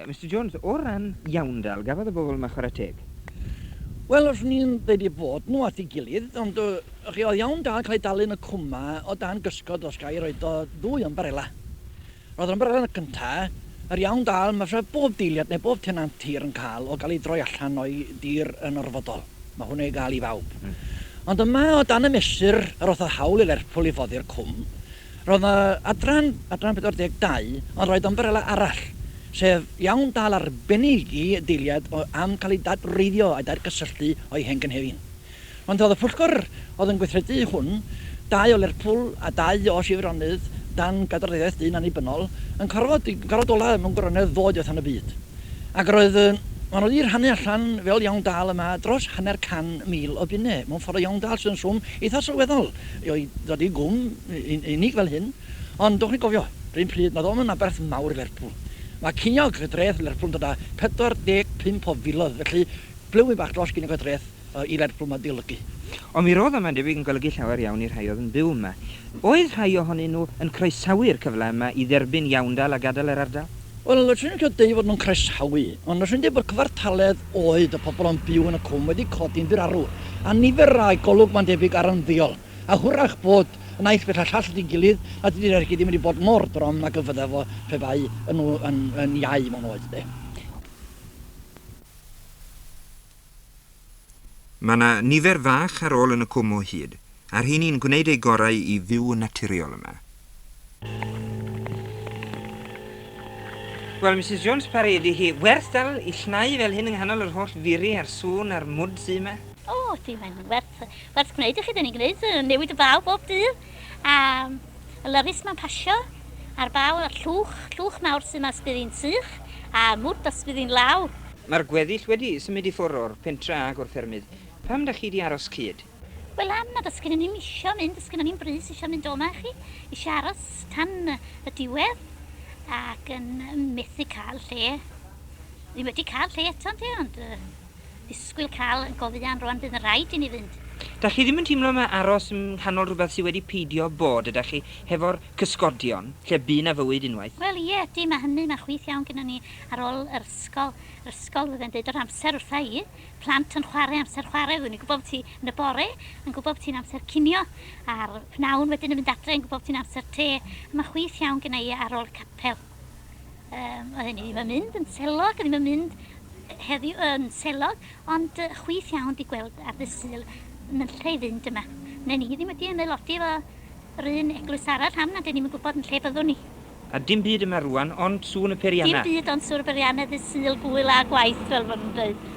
Mister Jones, o ran iawndal, gafodd y bobl yma chwarae teg? Wel, os ni'n dweud eu bod nhw at ei gilydd, ond chi, oedd iawndal yn cael ei dalu yn y cwm 'ma o dan gysgod, os ga i roid o, ddwy ymbarela. Roedd yr ymbarela yn y cynta, yr iawndal ma' fysa bob deiliad neu bob tenant tir yn cael o gael ei droi allan o'i dir yn orfodol. Mae hwnna i gael i bawb. Ond yma, o dan y mesur a roddodd hawl i Lerpwl i foddi'r cwm, roedd 'na adran, adran 42, yn rhoid ymbarela arall, sef iawndal arbennig i deiliad o am cael ei dadwreiddio a'i dadgysylltu o'i hen gynhefin. Ond oedd y pwyllgor oedd yn gweithredu hwn, dau o Lerpwl a dau o Sir Feirionnydd dan gadarnyddiaeth dyn annibynnol, yn cyfarfod, cyfarfod ola mewn gwirionedd ddoe diwetha yn y byd. Ac roedd, maen nhw wedi rhannu allan fel iawndal yma dros 500,000 o bunnau, mewn ffordd o iawndal sydd yn swm eitha sylweddol i ddod i gwm unig fel hyn. Ond dowch ni gofio, run pryd, nad o'm yn aberth mawr i Lerpwl. Mae ceiniog y dreth Lerpwl yn dod â 45 o filoedd, felly blewyn bach dros geiniog y dreth i Lerpwl mae'n golygu. Ond mi roedd o, mae'n debyg, yn golygu llawer iawn i'r rhai oedd yn byw yma. Oedd rhai ohonyn nhw yn croesawu'r cyfle yma i dderbyn iawndal a gadael yr ardal? Wel, fyswn i'n licio deud fod nhw'n croesawu, ond fyswn i'n deud bod cyfartaledd oed y pobl o'n byw yn y cwm wedi codi'n bur arw, a nifer â'i golwg mae'n debyg ar ymddeol, a hwrach bod y naill beth a'r llall at ei gilydd, a dydi'r ergyd ddim wedi bod mor drom ag y fydde fo pe bai nhw yn yn iau mewn oed, de. Mae 'na nifer fach ar ôl yn y cwm o hyd, a'r rheini'n gwneud eu gorau i fyw yn naturiol yma. Wel, Misus Jones Parry, ydy hi werth dal i llnau fel hyn yng nghanol yr holl firi a'r sŵn a'r mwd sy 'ma? O, ydy, mae'n werth, werth gwneud i chi, dyn ni'n gwneud newid y baw bob dydd, a y lyrys ma'n pasio, a'r baw, a'r llwch, llwch mawr sy 'ma os bydd hi'n sych, a mwd os bydd hi'n law. Mae'r gweddill wedi symud i ffwr o'r pentre ag o'r ffermydd. Pam dach chi 'di aros cyd? Wel am nad oes gynnon ni'm isio mynd, does gynnon ni'm brys isio mynd o 'ma chi, isio aros tan y diwedd ac yn methu cael lle. Ddim wedi cael lle eto ynte, ond disgwyl cael yn go fuan rwan bydd yn rhaid i ni fynd. Dach chi ddim yn teimlo ma' aros yng nghanol rhywbeth sy wedi peidio bod, ydach chi, hefo'r cysgodion, lle bu 'na fywyd unwaith? Wel ie, ydy, ma' hynny, ma' chwith iawn gynnon ni ar ôl yr ysgol, yr ysgol fydde'n deud yr amser wrtha i, plant yn chwarae amser chwarae, oeddwn i'n gwybod bod ti yn y bore, yn gwybod bod ti'n amser cinio, a'r pnawn wedyn yn mynd adre yn gwybod bod ti'n amser te, a mae chwith iawn gyna i ar ôl y capel. Um, oedd hynny ddim yn mynd yn selog, ddim yn mynd heddiw yn selog, ond chwith iawn di gweld ar ddydd Sul yn lle i fynd yma. Neu ni ddim wedi ymaelodi efo yr un eglwys arall am nad 'yn ni'm yn gwybod yn lle byddwn ni. A dim byd yma rŵan ond sŵn y peiriannau. Dim byd ond sŵn y peiriannau ddydd Sul, gŵyl a gwaith fel ma' nhw'n dweud.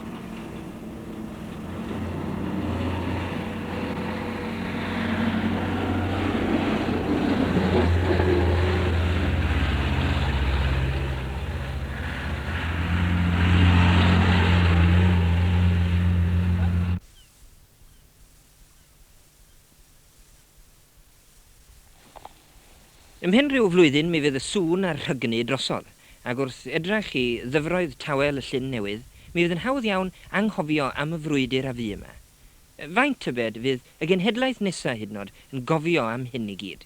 Ymhen rhyw flwyddyn mi fydd y sŵn a'r rhygnu drosodd, ac wrth edrach i ddyfroedd tawel y Llyn Newydd, mi fydd yn hawdd iawn anghofio am y frwydr a fu yma. Faint, tybed, fydd y genhedlaeth nesa hyd yn o'd yn gofio am hyn i gyd?